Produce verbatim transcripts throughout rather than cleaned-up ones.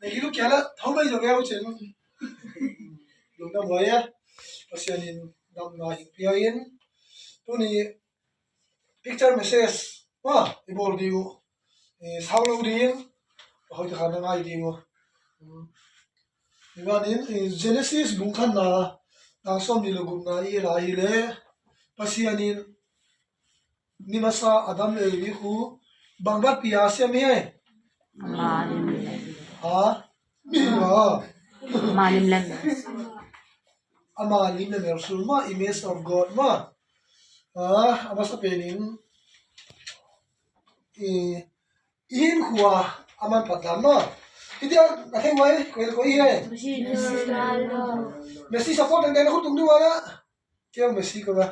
Nei hi lu kia la thau mai zo gel cin. Lungdam huai e. Pasian in damna hi pia in. Tuni picture message ma i bawl ding uh, i sau lo ding, hoih takhan na ngai ding uh. Hi vanin Genesis bung khatna tang sawm nih le gukna i la hi le, Pasian in ni masa Adam le Evi khu bangbat pi a siam hi ai. Ama lim le ha mi ma ama lim le ama lim le mel sul ma, image of God ma. A masa penin i hin khua a man phat dan ma. Hitia a thei wai koi koi hi ai. Messi support dan dan khu tung du wala. Keu Messi ko ba.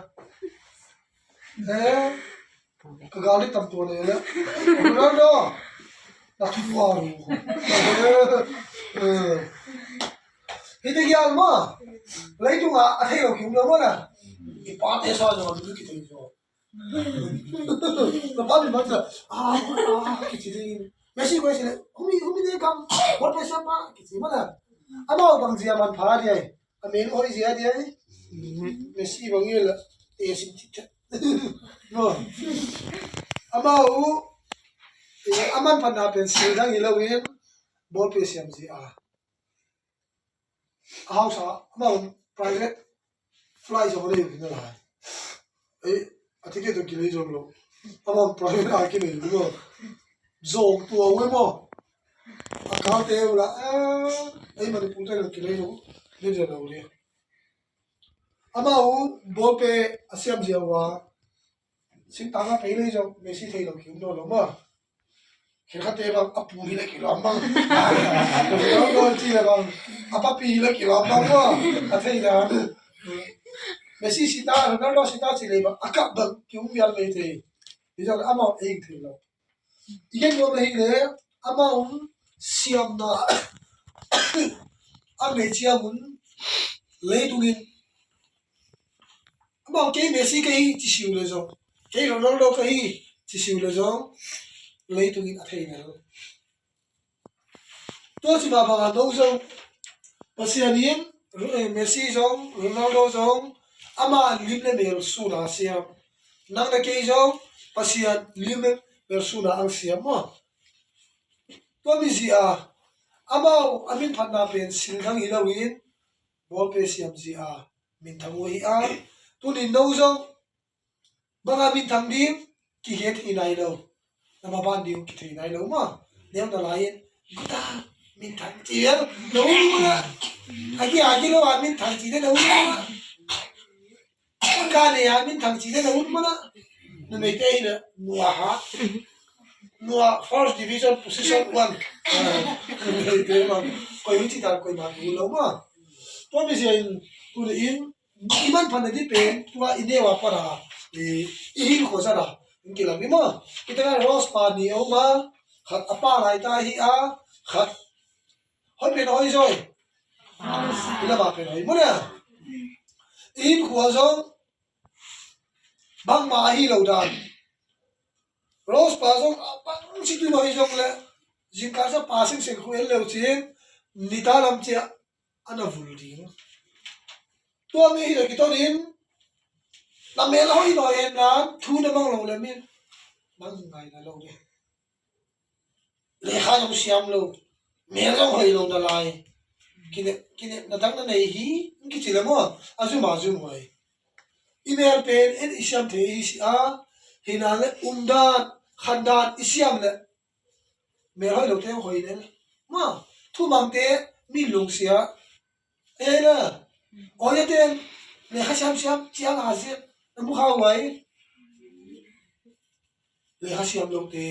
Eh, ka gal ni tam tua ne le. Ronaldo. Na thu wa ru. Eh. Hiti gial ma. Leitung a a thei lo ki um lo ma na. I pa te sa zo lu ki thei zo. Na pa ni ma sa. Ah, ah, ki ci ding. Messi ko si le. Humi humi ne kam. What pa sa pa ki ci ma na. Ama bang zia man pha di ai. A men hoih zia dia i Messi bang i la e sin ti ta. No. Amau a man phatna pen sil dang hi lo in bawlpia siam zia a hausa amau private fly zong a dei uh hi na lai. Ei, a ticket dong kilei zong lo. Amau private a kinei uh maw. Zong tua uh maw. A kalte uh la, eh, ei Manipur te dong kilei zong. Kilei zong lo le. Amau bawlpia a siam zia uh a. Sintang a pei lei zong Messi thei lo ki um lo lo maw. Khenkhatte bang a pu hi le kilawm bang. Ronaldo ci le bang. A papi hi le kilawm bang maw. A thei dan. Messi sita, Ronaldo sita ci le bang. A kap bang ki um vial mei thei. Hi zong amau ei thei lo. I gen nuam ahi le amau siamna a nei ciang un leitungin amau kei Messi ka hi ci siu le zong, kei Ronaldo ka hi ci siu le zong, leitungin a thei mel. Tua ci mah bangah no zong Pasian in, eh, Messi zong, Ronaldo zong, ama lim le mel suna siam. Nang le kei zong Pasian lim le mel suna ang siam maw. Tua mi zia amau a min phatna pen sil dang hi lo in bawlpia siam zia minthang uh hi a. Tuni no zong banga minthang ding kihe thei nai lo. Na maban ding kithei nai lo maw. Neu na lai in guta minthang ci lo na um na. A ki a ki lo a minthang ci na um na. Ka ne a minthang ci na um na. Na mei te na nua ha. Nua first division position one. Koi mi ci ta koi ma ki lo maw. Tua mi zia in tuni in i manphatna ding pen tua i neu a pana i, i hinkhua zat a in kilam hi maw. Hita ka Rose pa ni a um a, khat a pa lai ta hi a, khat hoih pen hoih zaw i lama pen hoih maw na. I hinkhua zong bangmah ahi lo dan. Rose pa zong a bang si tu hoih zong le zingkal sa pa singsing khu en leu cin nita lam ciah a na vul ding. Tua mi hi lo kiton in na mel a hoih lo hen na thu na mang lo le min nang ngai na lo ding. Lekha zong siam lo, mel zong hoih lo na lai. Kinep, kinep na dang na nei hi, kici le maw, a zum a zum hoih. I mel pen en i siam thei hi si a, hina le umdan, khandan i siam le mel hoih lo te hoih le. Ma, thumangte mi lungsia. Ei na, oi a ten, lekha siam siam, ciang a siam, na mu kha huai. Lekha siam lo te.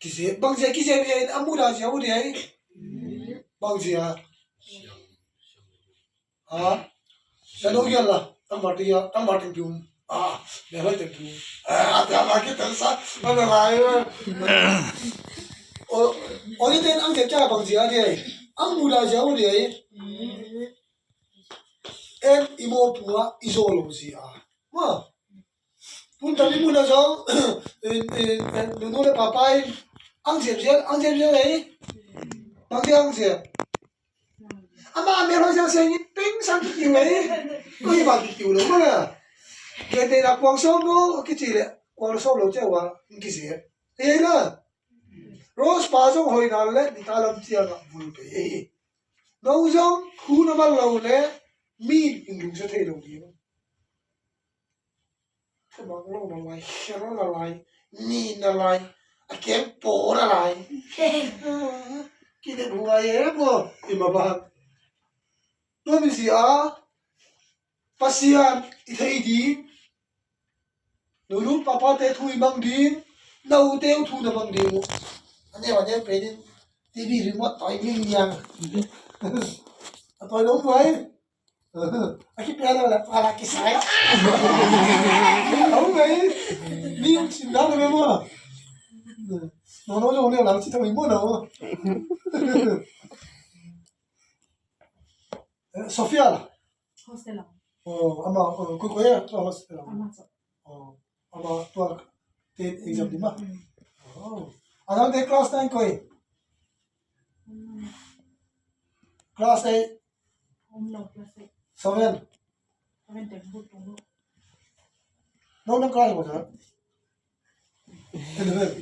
Kizia, bangzia kizia mi a muda zia u dia i. Bangzia. Ha? Sa no gial la, tang martin ya, tang martin pium. Ah, dia lai teng pium. Ah, dia lai kita sa, mana lai. O, o ni ten ang dia kya bangzia dia i. Ang muda zia u dia i. En i mo pua i zo lo zia. Ma. Pun tami mun a zong nunu le papa in Ang ziamziam, ang ziamziam ei. Bang dia ang ziam. Ama a mel hoi siang siang in peng sang kikiu ei. Ui, bang kikiu lo mana. Gentehna kuang sawm lo kici le kuang sawm lo ciang ua kici ei na. Rose pa zong hoi na le nita lam ciang a vul pe ei. No zong hu na man lo le mi in lungsia thei lo ding. Ka bang lo na lai, kher na lai, ni na lai, a kem po na lai. Kine buai e mo, i ma bang. Tua mi si a, Pasian i thei ding. Nunu papa te thu i mang ding, na u te u thu na mang ding. Ane ane pe ding, T V remote toy ming yang. A toy lo buai. A kipia lo la, a la kisai. Au ngai. Ni um sin da lo mo. No no lo ne la si tang mo no. Sofia la. Hostel ah. Oh, ama, oh, koi koi ah, hostel ah. Ama sa. Oh, ama tua te exam di ma. Oh. Adang te class nine koi. Class eight. Om lo class eight. Seven. Seven te bu tu. No, no class mo sa. Class nine.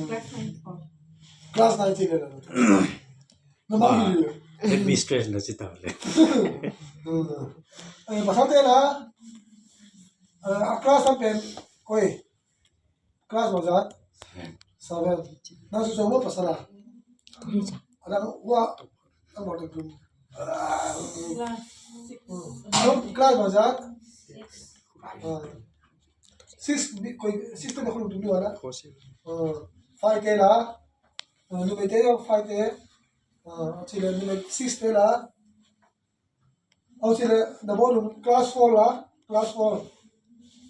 Class nine. Class nine ci le la. Na ma hi le. Headmistress na ci ta le. Eh, pasal te la. Eh, a class a pen koi. Class mo sa. Seven. Na su so mo pasal la. Ada wa. Ang mo te tu. Class six. Class mo sa. Six. Six, six te na khulum tung dua na. Five te la. Numei te, five te. Ci le numei six te la. Au ci le na bo dum class four la. Class four.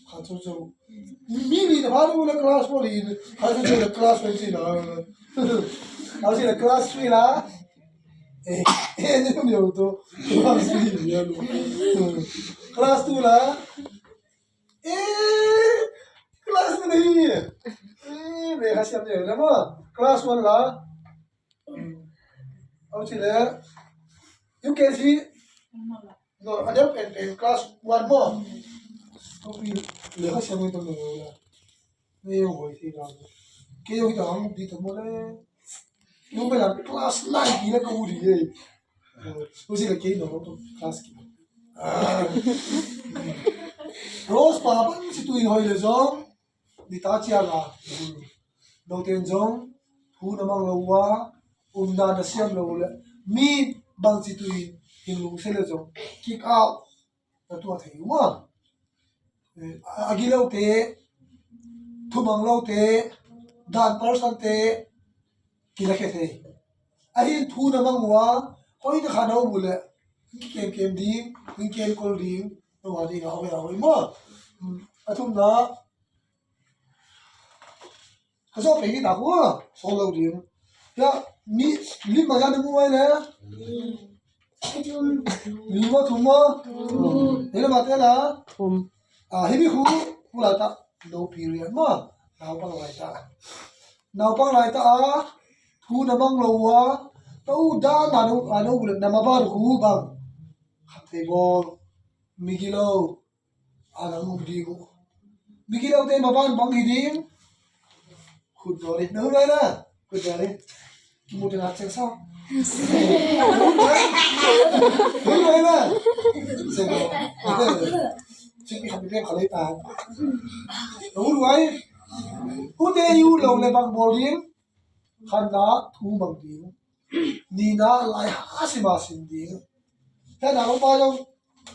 Kha cu cu. Mi li na ba dum le class four li. Kha cu cu le class four ci la. Au ci le class three la. Eh, eh, ni mi au to. Class three la. Eh, class na hi. Eh, me ha siam ne na ma. Class one la. Au ci le. U K G. No, a deuh pen pen class one mo. Ko pi le ha siam ne to ne la. Ne yo hoi ti la. Ke yo ta ang di to mo le. Yo me la class nine ki le ko u di ye. Usi ka kei no to class ki. Rose pa bang si tu in hoi le zong. Ni ta cia la. No ten zong. Hu na mang lo wa. Um na na siam lo le. Mi bang si tu in. Hin lung se le zong. Kick out. Na tua thei ua. A gilote, thumang lote, dan person te, kilakhia thei. Ahin thu na mang ua, hoi na kha na um uh le, kemkem ding, kemkol ding, na ua ding a hoi a hoi maw. A thumna, Ka zawh pei hi ta hua, sawl lo ding. Ya, mi, lim bang ya na mu ai le. Li maw thum maw? Hi le mate la. Thum. Ah, hi mi khu, khu lai ta. No period maw. Naupang lai ta. Naupang lai ta a. Thu na mang lo a. Ta u da na no, a no le na ma ba khu bang. Khat thei bawl. Mi gilo. A nang um ding uh. Migilote maban bang hi ding. Khut daw ding. Na hun lai na. Khut daw ding. Kimu tengah ceng sa. Hun lai na. Ceng. Ceng ikan dia kalau ikan. Na hun lai. Ute yu lo le bang bawl ding. Khatna thu mang ding. Nihna lai ha sima sim ding. Hena lawmpa zong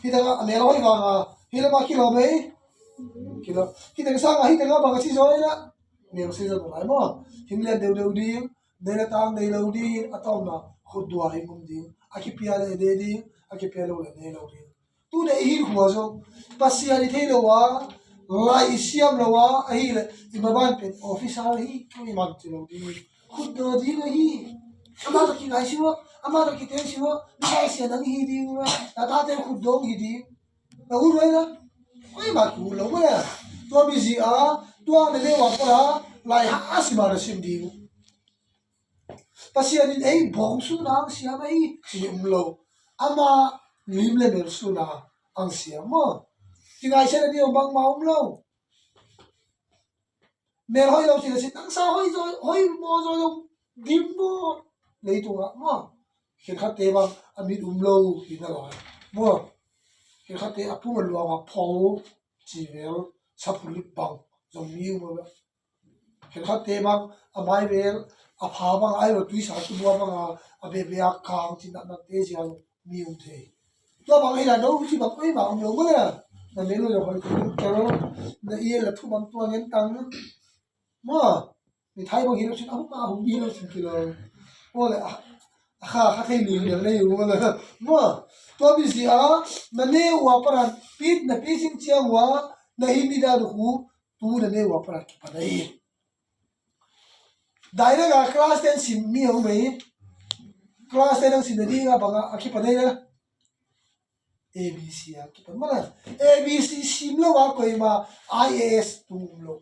hi tengah a mel a hoih vanga hi lama kilawm ei. Kilawm. Hi teng sanga hi tengah bang a si zaw ei lah. Mel si zaw lai maw. Hing lian deuhdeuh ding. Nei le tang nei lo ding. A tawpna khutdua hing um ding. A kipia le ne ding. A kipia lo le ne lo ding. Tuna i hin hua zong Pasian i thei lo a, lai i siam lo a, ahileh i maban pen officer hi, i man ci lo ding. Khutdaw ding ahi. Amah tawh kingai siwa, amah tawh kiteng siwa, mi lai sia nang hi ding ua, na tate khutdaw hi ding. Na hun huai na, koi mah ki hun lo mah le. Tua mi zi a, tua na le wa kora, Lai ha a sim a na sim ding uh. Pasian in ei bawng suna ang siam ei ci um lo. Ama lim le mel suna ang siam maw. Kingaisiat a ding bangmah um lo. Mel hoih lo cih le cih nangsa hoih zaw, hoih maw zaw lo dim maw. Leitungah maw. Khenkhatte bang a mit um lo hi na lai maw. Khenkhatte a pum a luang a pho ci vel saphulip bang zong mi um lo. Khenkhatte bang a mai vel a pha bang a ai lo tuisa tubua bang a a bebe a kang ci natnatte zia zong mi um thei. Tua bang hi la no ci bang oi bang um lo maw le. Na mel lo zong hoih thei kel na i la thu bang tua ngen tang maw. Ni thai bang hi lo cin a hum a hum hi lo cin kilo. Maw le a a kha kha thei ling liang nei uh maw le. Maw tua mi si a na ne ua paran pit na pi sing ciang ua na hi mi da du khu tu na ne ua paran kipan a hi. Direct a class ten sim mi a um ei. Class ten ang sim na ding a bang a kipan ei le. A B C a kipan mana. A B C sim lo a koima I A S tung um lo.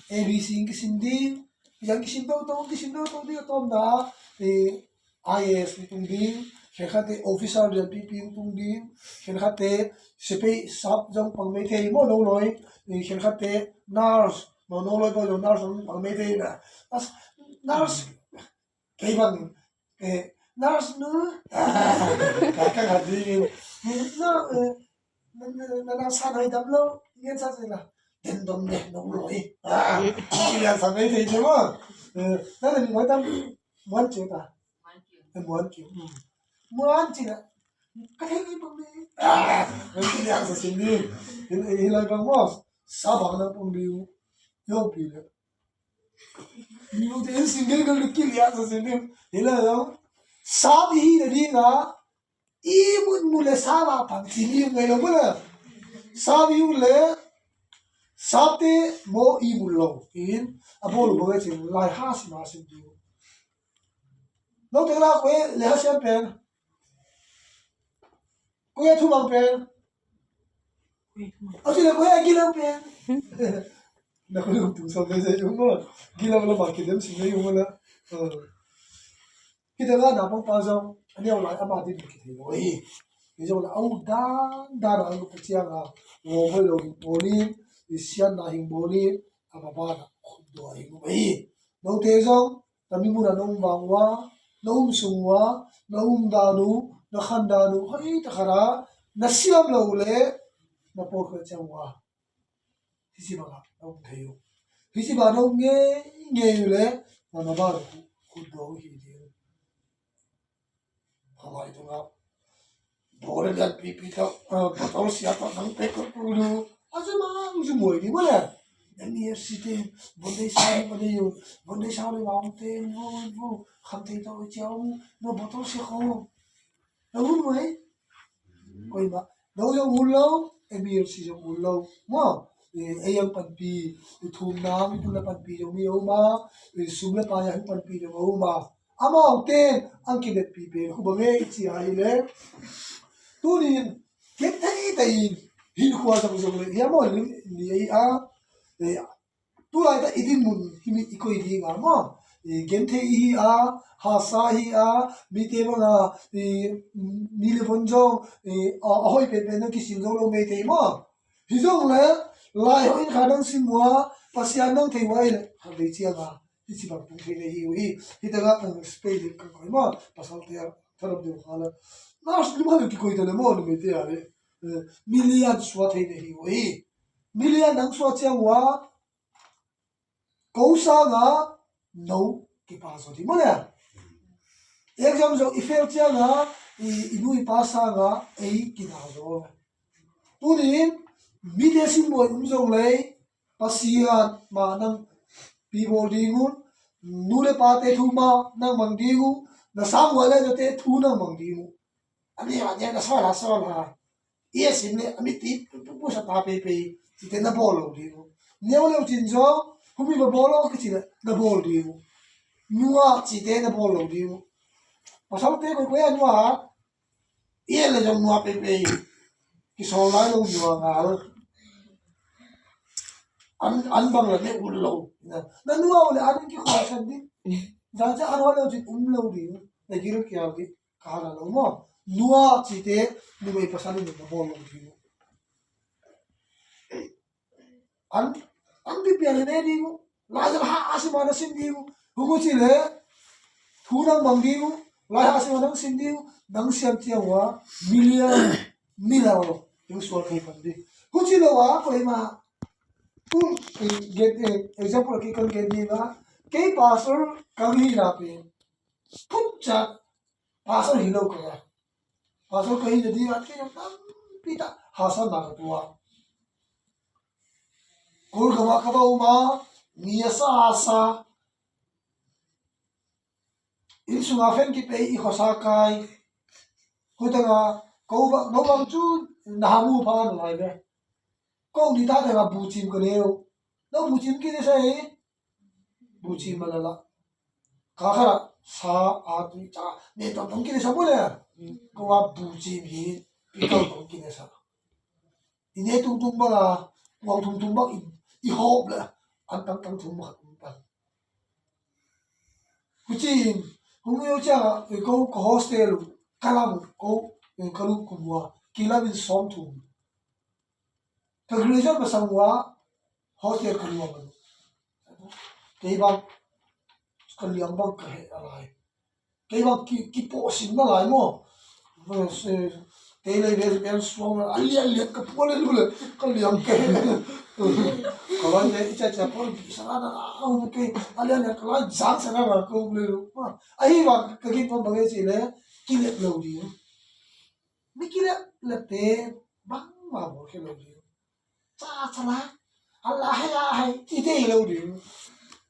A B C kisim ding. Yang kisim to to kisim to to ding a tom da. Eh, I A S tung ding. Khenkhatte officer lian pipi tung ding. Khenkhatte sepai sap zong pang mai thei maw no loi. Eh, khenkhatte nurse maw no loi maw zong nurse zong pang mai thei na. As nurse kei bang eh nurse nu. Ka ka ka ding in. No eh na na na san hoi dam lo. Ngen sa se la. Den dom de no loi. Ah, kilian sa mai thei thei maw. Eh, na na ni hoi dam. Muan ci ta. Eh, muan ci. Hmm. Muan ci na. Ka thei ni bang ni. Ah, na kilian sa sin ni. Hi hi lai bang maw. Sa bang na bang liu. Yo pi le. Miute in single girl kilian sa sin ni. Hi lai bang. Sa bi hi na ding a. I mun mun le sa ba pang ci ni ngai lo maw le. Sa bi mun le. Sa te mo i mun lo. In a bol lo ba ngai cin lai ha si ma sin ni. Lo te la kue le ha siam pen. Kue thumang pen. A ci le kue a gilang pen. Na kue lo tung som le se yung mo. Gilang lo ma kilem si le yung mo la. Kita la na pang pa zong. Ani au lai ama din ki thei lo hi. Ni zong la au dan dan a lu ka ciang a. Wo hoi lo hing boli. I sian na hing boli. Ama ba na khut do hing boli. Lo te zong. Na mi mun a na um vang ua, na um sung ua, na um dan uh, na khan dan uh, hoi takhat a, na siam lo le, na pawlkhat ciang ua. Hisi bang a na um thei uh. Hisi bang a na um ngei ngei uh le, na na ba uh khut do uh hi ding. Khalai tungah bawlin pipi tawh, eh, botol sia tawh nang pek kul kul lu. A zumang zumoi ni mawle. Emi a si te, bondei sa ni mawle yu, bondei sa ni mawle te, vu, vu, kham te tawh cia u, no botol sia ko. Na un mai. Koi ma, no zong un lo, emi a si zong un lo. Mo, eh, ei ang panpi, eh, thum nang, pun la panpi zong mi o ma, eh, sum la pa yang panpi zong o ma. Amaute ang kineppi pen khu bang e i ci a hi le. Tunin kek thei thei in hin khua zong zong le hiam aw ni ei a. Tulai ta i dinmun hi mi i koi ding a maw. Gen thei i hi a, hasa hi a, mite bang a, mi le von zong a hoi pen pen na kisin zong lo mei thei maw. Hi zong le lai hoi in kha nang sim ua, Pasian nang thei ua i le kha vei ciang a. Hi ci bang tung thei le hi uh hi. Hi tengah, eh, space le kan koi maw. Pasal te a tharam deuh kha le. Nurse lum hal kikoi ta le maw, numei te a le. Eh, milian sua thei le hi uh hi. Milian nang sua ciang ua. Ko sanga no kipa zaw ding maw le. Exam zong i fail ciang a, i, i nu i pa sanga ei kina zaw. Tunin, mite simbawi um zong lei, Pasian ma nang pi bawl ding un, nu le pate thu ma nang mang ding un, na sang ua le nate thu nang mang ding un. A neu a neu na sawl a sawl a, i a sim le a miti pusa ta peipei cite na bawl lo ding un. Neu leu cin zong, humi va bawl lo kici le na bawl ding un. Nua cite na bawl lo ding un. Pasalte koikoi a nua, i a le zong nua peipei. Kisawl lai lo nua ngal. an, an bang la ne un lo. Na, na nua uh le an in kikhual san ding. Zan cia an hawh lo cin um lo ding. Na gil kial ding. Ka hana lo maw. Nua cite numei pasal in na bawl lo ding. An, an bipian in ne ding uh. Lai Siangtho ha a sim a na sim ding uh. Hung uh ci le thu nang mang ding uh. Lai ha a sim a nang sim ding uh. Nang siam ciang uh a milian mila lo. Hing sual thei pan ding. Huci lo a koima. Tu, eh, get, eh, example ki kan get ding a. Kei pastor ka hi na pen. Phut cat pastor hi lo ka. Pastor ka hi na ding a kei na tampi ta hasa na ka tua. Kul ka ma ka ba uma ni a sa a sa. Inn sunga fen kipei i khuasa kai. Hutanga ko ba no bang cu na hamu pha na lai ve. Ko ni ta tanga bucim ka neu. No bucim ki ni sa hi. Bucim ma la la. Ka kha sa a tu ta ne tong tong ki ni sa mo le. Ko a bucim hi. Pi tong tong ki ni sa. I ne tung tung bang a, kuang tung tung bang i, i hop le, an tang tang tung bang a tung bang. Hucin, hung yo cia, ko, ko hostel, ka lam, ko, ka lu kumwa, ki lam in som tung. Ka graduation masang wa, hostel ka lu wa. Kei bang, ka liang bang ka he alai. Kei bang ki, kipawh sim na lai maw? Tei lei ve pen suang a lian lian ka puan le lu le ka liang kei. Ka lai le i cha cha pawl ki sa na na a um kei a lian lian ka lai zang sa na na ka um le lu. Ahi bang ka kin pon bang e ci le kilep lo ding. Mi kilep lep te bang ma bawl khe lo ding. Chala chala a la hai a hai ci te hi lo ding.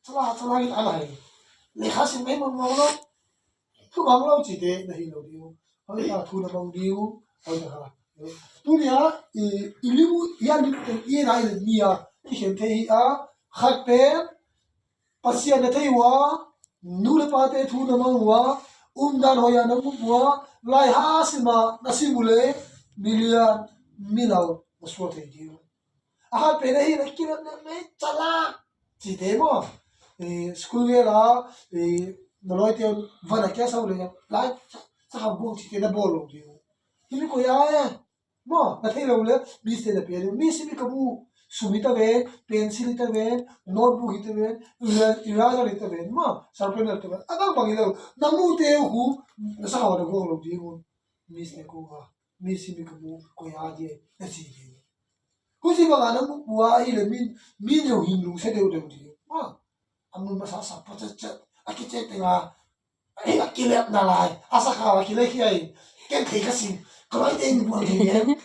Chala chala hi a la hai. Lekha sim mai mang mang lo. Thu mang lo ci te na hi lo ding. Hoi ta thu na mang ding. Hoi ta ha. Tu nia i i liu i a liu te i na i le nia i khen te hi a khat pen Pasian na thei ua, nu le pate thu na mang ua, umdan hoih a na mup ua, lai ha sima na sim uh le, milian milau na suak thei ding. A hat pen ahi na kilat na me chala cite maw? School vela na lawite van a kia sau le lai sa hau guang cite na bawl lo ding. Himi koya e. Maw, na thei lo le, mi site na pia ding. Mi simi ka mu, sum hi ta ven, pencil hi ta ven, notebook hi ta ven, eraser hi ta ven, maw, sharpener hi ta ven. A bang bang hi lo, na mu te uh hu, na sa hawa na guang lo ding un. Mi site ku ha, mi simi ka mu, koya dia, na ci ding. Hu ci bang a na mu, ua hi le, min, min yo hing lung se deu deu ding. Maw, a mun masa sa pa chat chat, a ki chat te nga, Ei, a kilep na lai a sa kha a kilep hi ai. Ken thei ka sin ka lai te in buang thei ne.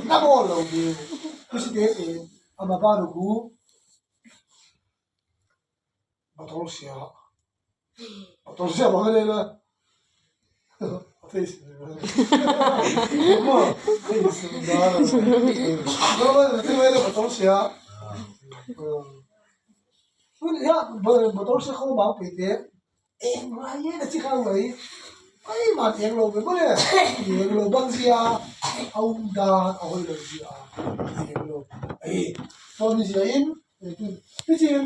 Na bawl lo ding. Ku si te te. A ma ba lu ku. Botol sia. Botol sia ba le la. Face. Ma face da. Botol sia. Ya, botol sia ko ma pe te. Eng lai e na ci kha lai. Ai man eng lo ve mawle. Eng lo bang zia. A um dan a hoi lo zia. Eng lo. Ai. Tawm zia in. Pi cin.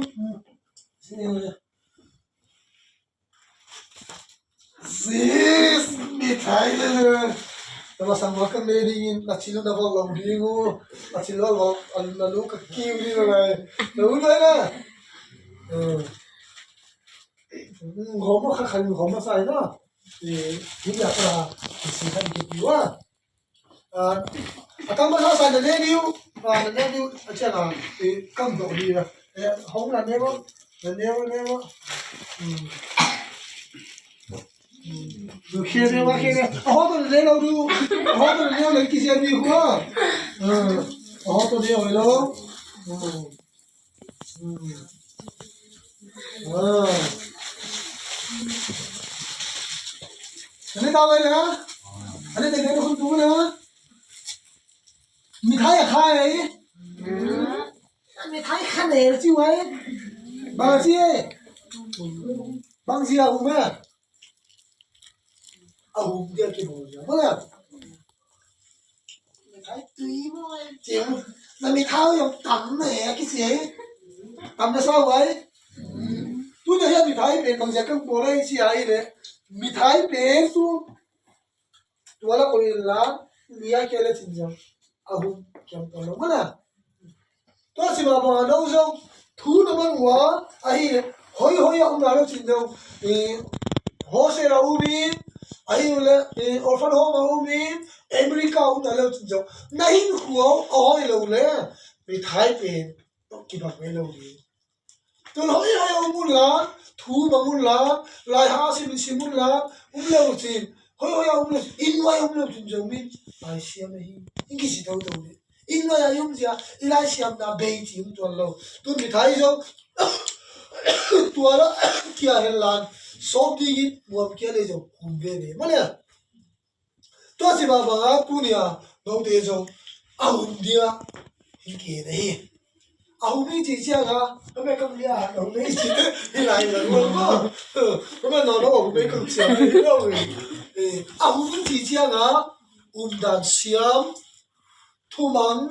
Zis mi thai le le. Tama sang wa ka me ding in na cil na bang lo ding u. Na cil lo lo. An na lu ka kiu ni lo lai. Na u lai na. Hawm a khat khat in hawm a sa hi na. Hih a kha hih si khat in kipiu a. A tang masa sa na ne diu. Na ne diu a ciang a kam dawh diu a. Hong na ne maw. Na ne maw, ne maw. Khia ne maw, khia ne. A hawh tawh na ne lo diu. A hawh tawh na ne lo diu kizia diu hua. A hawh tawh ne lo. Ani tahu kan ya? Ani tengok ni kuntu na. Mithai khai. Mithai khai ne ci wai. Bang ci. Bang ci a um ya. A um dia ki mu ya. Mana? Ai, tui maw, ai, ciu. Na mithai zong tam na e, a kisi e. Tam na sau ai. Tuna hian mithai pen bangzia kan pawl ai ci ai le. Mithai pen tu. Tua la ko in la, nia kia le cin zong. A hum kiam tawn lo mana. Tua si mah bangah no zong thu na man uh a, ahi le hoihoi a um na lo cin zong, eh, hostel a um in, ahi le, eh, orphan home a um in, America a um na lo cin zong, na hinkhua a hoi lo le, mithai pen kibang mai lo ding. Tun hoihoi a um un la, thu mang un la, laiha sim sim un la, um lo cin, hoihoi a um lo cin, inn nuai a um lo cin zong min, ai siam ahi, in kisi toto ding. Inn nuai a i um zia, i laisiamna bei ci um tuan lo. Tun mithai zong tua la kia hen lan, sawp dingin muam kia le zong hum veve maw le. Tua si mah bangah tunia note zong a hum dia hi kei na hi. A hum hi ci cianga, a me kam lia a hum hi ci hi lai la ruang maw. A me no no a hum hi kam ciang hi lo hi. Eh, a hum hi ci cianga, umdan siam, thumang,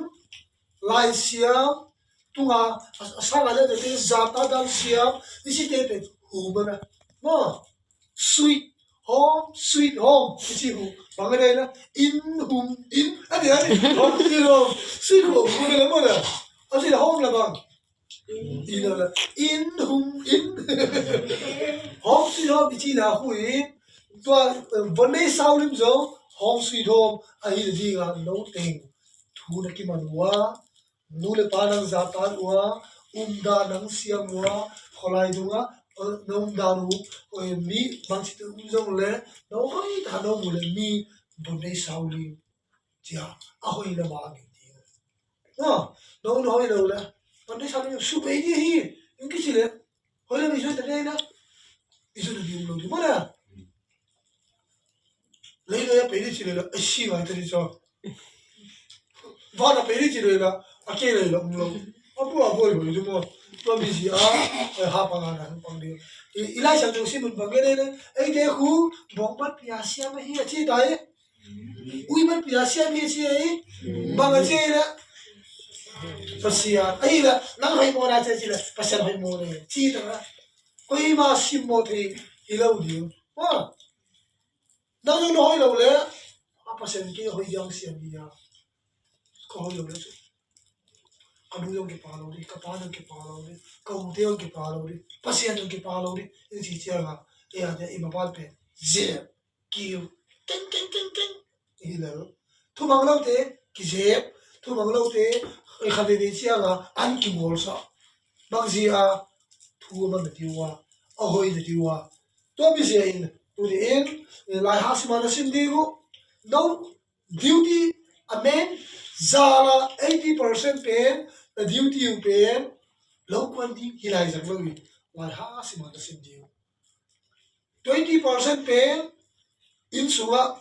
laisiam, tunga a, a sanga le te zata dan siam, i si te pen hum a na. Maw, sweet home, sweet home, i ci hum. Bang a dei na, in hum, in, a dei a dei, home sweet home, sweet home, hum a le maw na. A si le home la bang. In la, in hum, in. Home sweet home, i ci na hu in. Tua, eh, von nei sau lim zong, home sweet home, ahi le dinga, no teng. Thu na kiman ua, nu le pa nang zatan ua, umdan nang siam ua, khualai dunga, eh, na umdan uh, eh, mi bangci tu um zong le, no hoi ta no mu le mi, von nei sau lim. Cia, a hoi le ma a min ding. Ah, no, no hoi lo le. Von nei sau lim, su bei di hi, in kici le. Hoi le mi su ta dei na. I su ta ding lo di, maw le. Leilei a pei dih ci leh la, a si ngai ta dih caw. Van a pei dih ci leh la, a kei leh la um lo. A bu a buai buai dih maw. Tua mi si a, a ha pang a na pang dih. I, i lai siam tawh si mun pang kei leh la, ei te khu, bawng bat pia siam a hi a ci ta hi. Ui bat pia siam hi a ci a hi. Bang a ci a hi la. Pasian. A hi la, nang hoi maw na ci a ci la, Pasian hoi maw na ci ta la. Koima sim maw thei hi lo dih. Wa. Nang zong na hoi lo le, a Pasian kei hoi diang siam hi a. Ka hoi lo le cu. Ka nu zong kipa lo dih, ka pa zong kipa lo dih, ka ute zong kipa lo dih, Pasian zong kipa lo dih. In ci ciang a, e a te i ma pan pen. Zia, kiu, keng, keng, keng, keng. I hi lo. Thumang lo te, kizep, thumang lo te, i khat veve ciang a, an kimual sa. Bang zia, thu a man na tiu a, a hoi na tiu a. Tua mi zia in, tuni in, lai ha sima na sim ding uh. No, duty a men, zala eighty percent pen, na duty uh pen, lo kuan ding hi lai zak lo in, lai ha sima na sim ding uh. Twenty percent pen, inn sungah,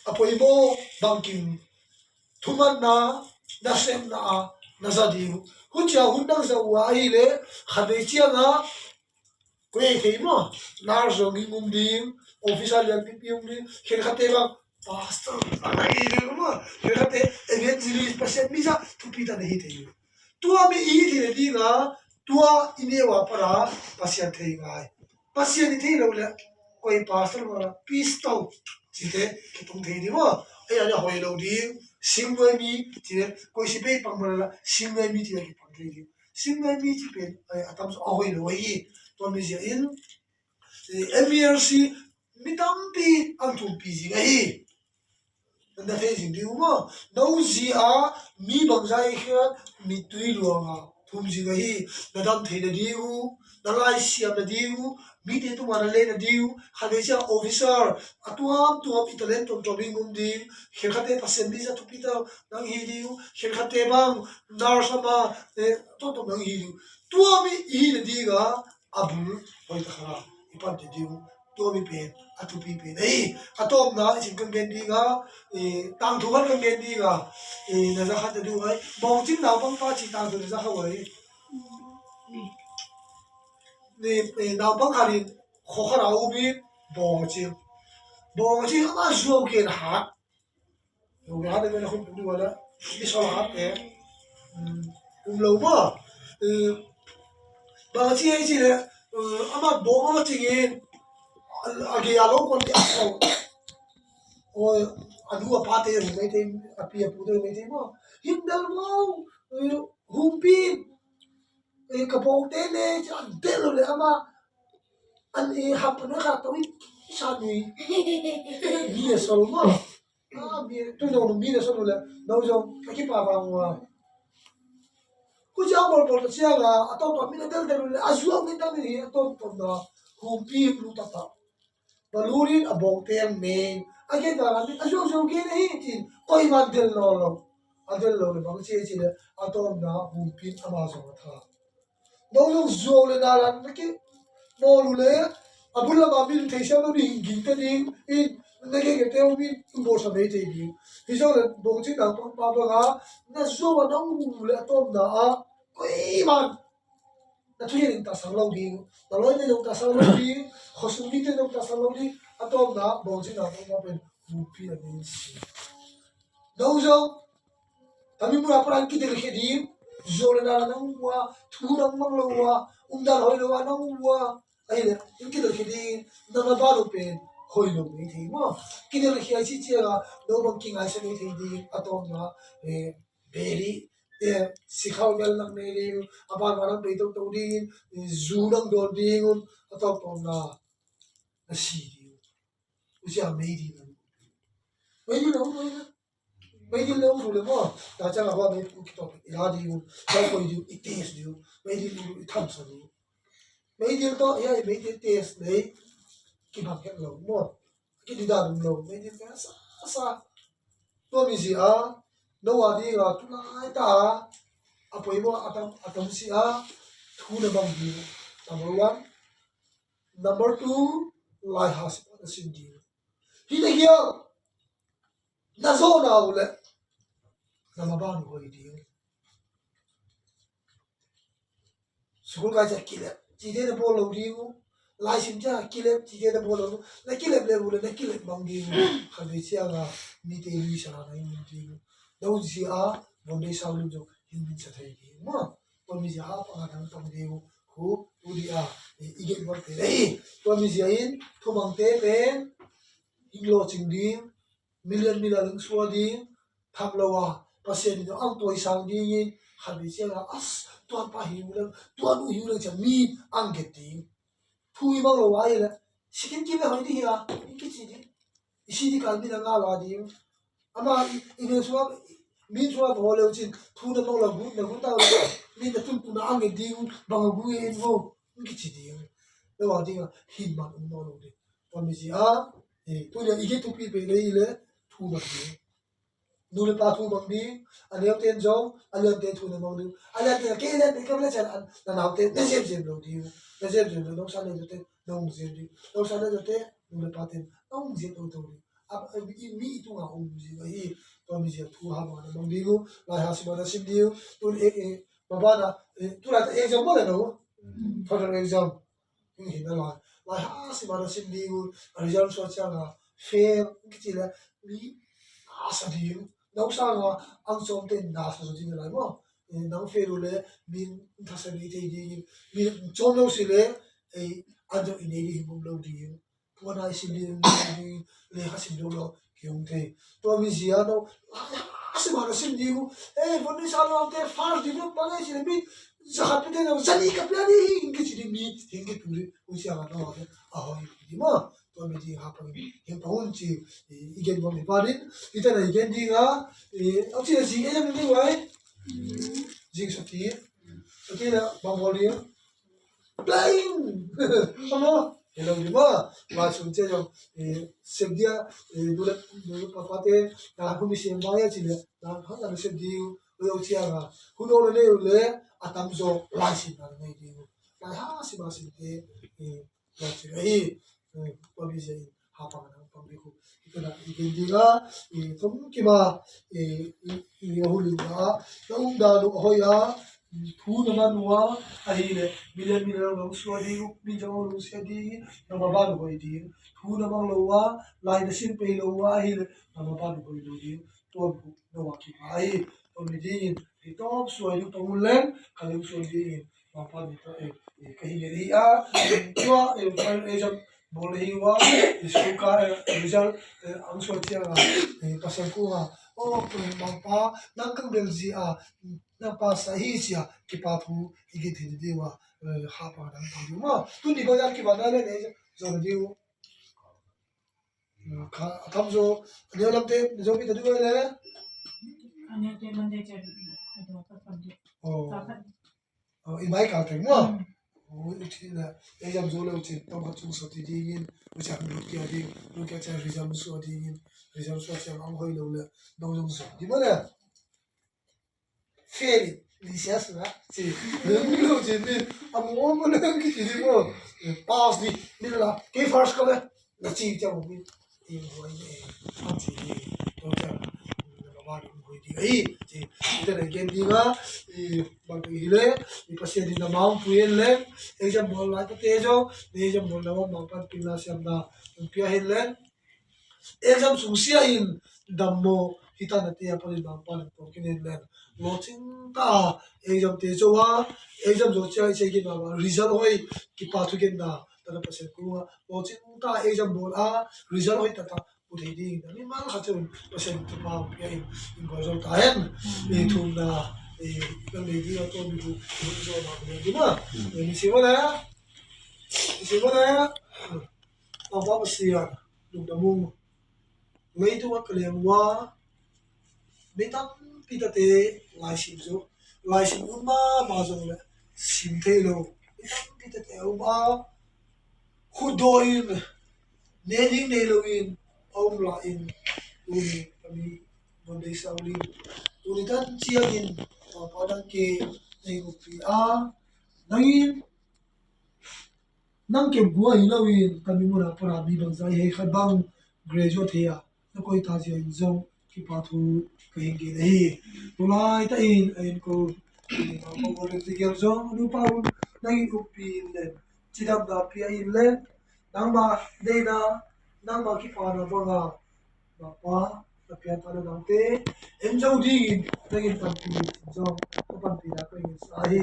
a poimaw bangkim, thumanna, na sepna a, na za ding uh. Hun cia hun nang za uh a ahi le, khat vei ciang a, koi ei thei maw, nurse zong in um ding, officer lian pipi um ding, khenkhatte bang, pastor, a na hi ding maw, khenkhatte, evangelist, Pasian mi za, thupi ta na hi thei. Tua mi i hi thei na ding a, tua i neu a para, Pasian thei ngai. Pasian i thei lo le, koi pastor maw, pistol, cite, kitung thei ding maw, ei a le hoi lo ding, singnuai mi, cite, koi si bei pang maw la, singnuai mi cite kipang thei ding. Singnuai mi ci pen, eh, a tam zaw a hoi lo ahi. Tua mi zia in, eh, M E R C mi tampi an thumpi zing ahi. Na thei zing ding uh maw? No zi a mi bangza i khiat mittui luang a thum zing ahi. Na dam thei na ding uh, na lai siam na ding uh, mite tuma na le na ding uh, khat vei cia officer, a tuam tuam i talent tuam tuam in um ding, khenkhatte Pasian mi za thupi ta nang hi ding uh, khenkhatte bang, nurse ama, eh, tuam tuam nang hi ding uh. Tua mi i hi na ding a, a bul hoi ta kha i pan te ding uh. Tua mi pen, a thupi pen. Ei, a tawpna, i cin kan gen ding a, eh, tangthu kan kan gen ding a, eh, na za khat na duh ai. Bawng cing naupang pa ci tangthu na za kha uh ai. Ni, eh, naupang khat in, khaw khat a um in, bawng a cing. Bawng a cing, ama zuau gen hat. Zuau gen hat, a men a khum pum ding a la. Misol a te um lo maw? Bang a ci ei ci le, ama bawng ama cingin a gei a lo kuan ti a ko. Oi, a nu a pate a meite, a pi a pute a meite maw? Him dal maw? Humpi, ka bawngte ne ci a del lo le ama an e hap na ka to i sa nui. Mi a sol maw? Ah, mi tu no mi na sol lo le no zong ka kipa bang wa. Ku cia bol bol ta cia ga a tom tom mi na del del lo le a zuak ni ta ni a tom tom na humpi lu ta ta. Balurin a bawngte ang men a gen ta la a zuak zuak gen ahi tin koi man del lo lo. A del lo le bang ci ci le a tom na humpi ama zong a tha. Nong zong zuau le na lan na ki mawl uh le a bul lama min thei siam lo ding ging te ding in na gen te uh min bawlsa mei thei ding. Hi zong le bawngcing nang pang pa bang a na zuau a nong uh le a tom na a koi man na thuhilh in tasang lo ding, na lawite zong tasang lo ding, khuasung mite zong tasang lo ding, a tawpna bawngcing na tawpna pen hupi a ding si. No zong tami muna paran kidelkhia ding, zuau le na nang ua, thu nang mang lo ua, umdan hoi lo a nang ua, ahile in kidelkhia ding, nang a ban uh pen hoi lo mei thei maw? Kidelkhia i ci cianga no bang kingaisa mei thei ding, a tawpna beri, sikhau bel nang nei ding, a ban ban nang bei toto ding, zu nang dawn ding un, a tawp tawpna na si ding. Usia mei ding nang. Mei ding nang, mei ding. Mei ding le um le maw? Ta chang a hua mei pu kitawp i la ding un, ta koi ding i test ding un, mei ding i thamsa ding un. Mei ding tawh, ya, mei ding test nei kibang het lo maw? Kidida dum lo, mei ding test sa sa. Tua mi zia no a dinga tulai ta a poimaw a tam a tam si a thu na bang ding. Number one. Number two, lai ha si na sin ding. Hi na hial na zo na u le na ma ban hoi ding. Sukul kai cia kilep cite na bawl lo ding uh. Laisim cia kilep cite na bawl lo ding uh. Na kilep le uh le na kilep mang ding uh. Khat vei cianga mite luisa na in ding uh. Na un sia a von dei sau lim zong hin min sa thei ding uh. Tua mi zia ha panga nang tong ding uh. Hu hu di a i gen wan te lei. Tua mi zia in thumangte pen hing lo cing ding. Milian milian ling sua ding tham lo a Pasian in ang tuai sang dingin khat vei cianga as tuan pa hi uleng tuan uh hi uleng cia mi ang get ding. Thu i mang lo a i le sikin kim le hoi di hi a in kici ding. I si di kal min a nga la ding. Ama i min sua min sua ho leu cin thu na mang lo gu na gu ta lo min na tun tu na ang get ding bang a gu in ho in kici ding. Lo a ding a hin man um no lo ding. Tua mi zia a tu le i get tu pi pe le i le thu mang ding. Nu le pa thu mang ding, a neu ten zong a lian ten thu na mang ding. A lian ten a kei lian ten ka le chan a nau ten na zem zem lo ding. Na zem zem lo nong sa le ten nong zem ding. Nong sa le ten nu le pa ten nong zem lo to ding. A mi i tunga um zing ahi. Tua mi zia thu ha mang na mang ding. Lai ha si ma na sim ding. Tu le e e ma ba na tu lai ta exam ma le no. Federal exam. Hing hin a lai lai ha si ma na sim ding un a result suah cianga fail kici le mi a sa ding. Nau sanga ang som ten na sa ding lai maw? Nang fail uh le min thasa nei thei ding in min som lo si le ei an zong i nei ding hi bum lo ding. Puana i sim ding in le ha sim lo lo ki hong thei. Tua mi zia no lai ha si ma na sim ding uh. Ei von ni sa lo te far ding no pa ngai si le mi zakhat pite no zani ka pia ding hing kici ding mi hing kitu ding. Usia ka no a hoi ding ma. Tua mi ding ha pang hi pang un ci i gen bang hi pa din. Ita na i gen ding a au ci a zing e na mi wai. Zing sati sati na bang bol ding. Plain. Ama hello ding ma. Ma sun ce jong sem dia dule dule papa te na humi sem ba ya ci le na ha na sem ding. Lo ci a ga hun o le le a tam zo lai sin na nei ding. Lai ha si ma sin te. Tua ci ahi. Tua mi zia in ha pang na pang ding hu. Tua na i gen ding a i thum kima i i a hu ling a na um dan uh a hoi a thu na man uh a ahi le milian milian lo sua ding uh min jang lo sia ding na ma ban hoi ding thu na mang lo a lai na sin pei lo a ahi le na ma ban hoi lo ding. tuan buh no a kipah hi. Tua mi dingin hi tawp suai ding tawh mun leng ka lim suan dingin Mangpa min tawh ei ka hi ngen hi a. Tua ei ka ei zam bawl hi ua. School ka result ang suai ciang a Pasian kung a, o Mangpa nang kang bel zi a nang pa sa hi sia kipa thu i gin thei ding ua. Hapa dang tang ding ua. Tuni bang a kipa na le nei zong ding ua. Kha a tam zo a neu lamte zo pi ta ding ua le. A neu te man de chen a do ka tam de. Oh. Ka khat. Oh, i mai kal teng maw? Mm. Oh, i thina ei zam zo lo cin tam khat chung so ti dingin u ciang lut kia ding, lut kia ciang result suah dingin, result suah ciang ang hoi lo le dong zong zo ding maw le. Fail in, ni sia suna ci, leng lo ci ni, a mu om leng ki ci ni mo. Pass ni, ni la kei first ka le. Na ci ciang mi in huai ni, a ci ni. Tua ciang na ba in huai ding a i ci. Ita na gen ding a, i bang ding hi le, i Pasian in na mang pui en leng. Exam bawl lai ka te zong, exam bawl na wa mang pan pil na siam na pia hen leng. Exam sung sia in dammaw hi ta na te a panin Mangpa in tawh kinen leng lawcing ta a exam te co a exam zo cia i cia kina ma result hoi kipa thu gen na ta na Pasian kua lawcing ta a exam bawl a result hoi ta ta pu thei ding na mi mal kha cun Pasian kipa pia in in bawl zo ta hen. I thum na i kan nei ding a tawh mi thu i hun zo na mi ding a mi si maw le mi si maw le. Mangpa Pasian lungdam ung. Leitung a ka leng ua mi tampi tate laisim zo laisim un mahmah zong le sim thei lo mi tampi tate a um a khutdaw in ne ding nei lo in a um la in tuni kami Monday sau ding tuni tan ciangin Mangpa dang ke nei uppi a nangin nang kemkua hi loin kan mi munah pana mi bangza i hei khat bang graduate thei a na koi ta zia in zong kipa thu ka hin gen ahi. Tulai ta in a in ko ko ko rin ti gel zong nu pa un nang in uppi in len cidamna pia in len nangma deina nangma kipana banga Mangpa na pian ta na dangte en zo dingin nangin panpi zong na panpi na ka in sa hi.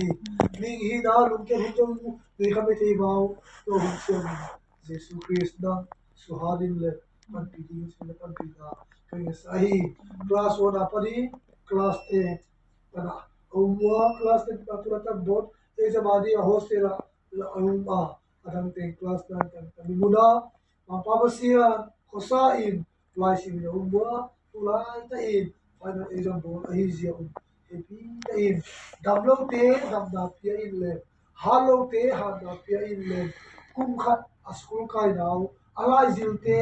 Ming hi na lungkiat hun zong nei kha mei thei vau lo hun siam Jesu Khrist na suha din le panpi ding sin na panpi na ka in sa hi. Class one a pani class ten pana a um ua class ten pana tula tan bot exam a ding a hostel a la a um a a dang teng class nine tan ka mi muna Mangpa Pasian khuasa in laisim in a um ua tulai ta in final exam bawl ahi zia um hepi ta in dam lote damna pia in le hat lote hatna pia in le kum khat a school kainau a laizilte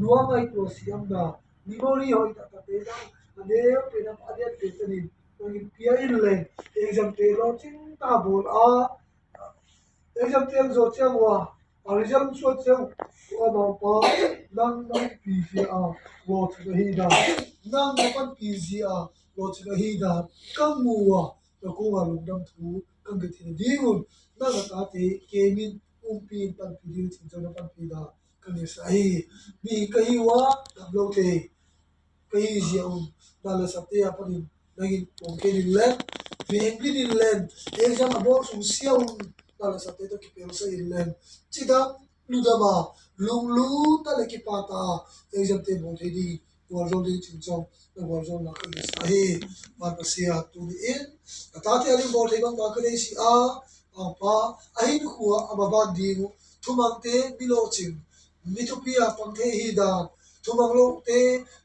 nuam ai tua siamna memory hoi taktakte dang a neu pe dam a diat pe tanin nangin pia in le exam te lawcing ta bawl a exam te an zawh ciang ua a result suat ciang ua Mangpa nang na umpi zia a lawcing ahi dan nang na panpi zia a lawcing ahi dan ka mu ua na kung a lungdam thu kan gen thei na ding un nang na tate kemin umpi in panpi ding cin zo na panpi dan ka nisa hi. Mi ka hi ua dam lo thei ka hi zia un na la sate a panin nangin pawm kei din len veng din len exam a bawl sung sia un na la sate tawh kipelsa in len cidam ludam a lunglut ta le kipa ta exam te bawl thei ding gualzol ding cin zong na gualzol na ka nisa hi. Van Pasian tuni in a tate a ding bawl thei bang ka nei si a Pangpa a hinkhua a maban ding uh thumangte mi lawhcing mi thupi a pang thei hi dan thumang lote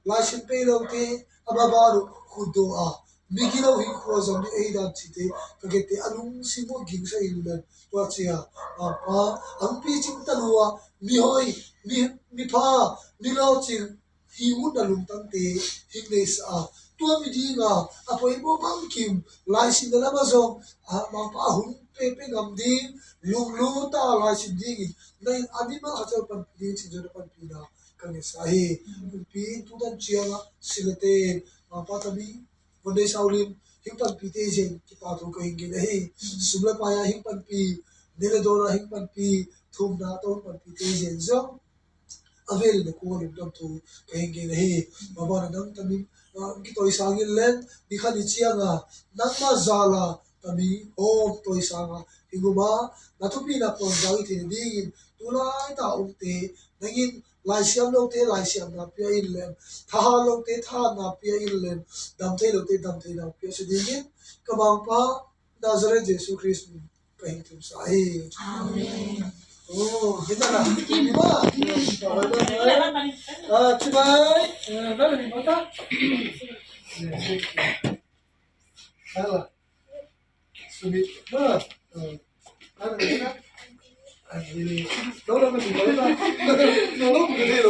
laisim pei lote a maban uh khutdaw a mi gilo hinkhua zong ding ahi dan cite ka gette a lungsim uh gingsa in len tua cia Pangpa a hungpi cing ta lua mi hoi mi pha mi lawhcing hi ut na lungtangte hing nei sa a tua mi dinga a poimaw bangkim laisim na lama zong a Mangpa a hun pepe ngam ding lunglut ta laisim dingin na in a mimal kha ceu panpi ding cin zong na panpi na ka nisa hi. Kumpi in tutan cianga silate Mangpa tami Monday sau lim hing panpi te zeng kipa thu ka hing gen ahi. Sum le pai a hing panpi ne le dawn a hing panpi thumna tawh hing panpi te zeng zong a vel le kua lungdam thu ka hi ngen ahi. Mabana nang tami, ah, kitawi sangin len, ni khat ni cianga nangma zala tami hawm tawi sanga hi nguma, na thupi nak tuan zang i thei dingin tulai ta umte nangin laisiam lote laisiamna pia in len, thahat lote thahatna pia in len, dam thei lote dam theina pia sa dingin ka Mangpa Nazareth Jesu Khrist min ka hin thum sa hi. Amen. Oh, kita na. Ima. Ah, cibai. Eh, na ni mata. Hala. Sumi. Ma. Eh, hala. Ani. Lo lo ni mata. Lo lo ni lo.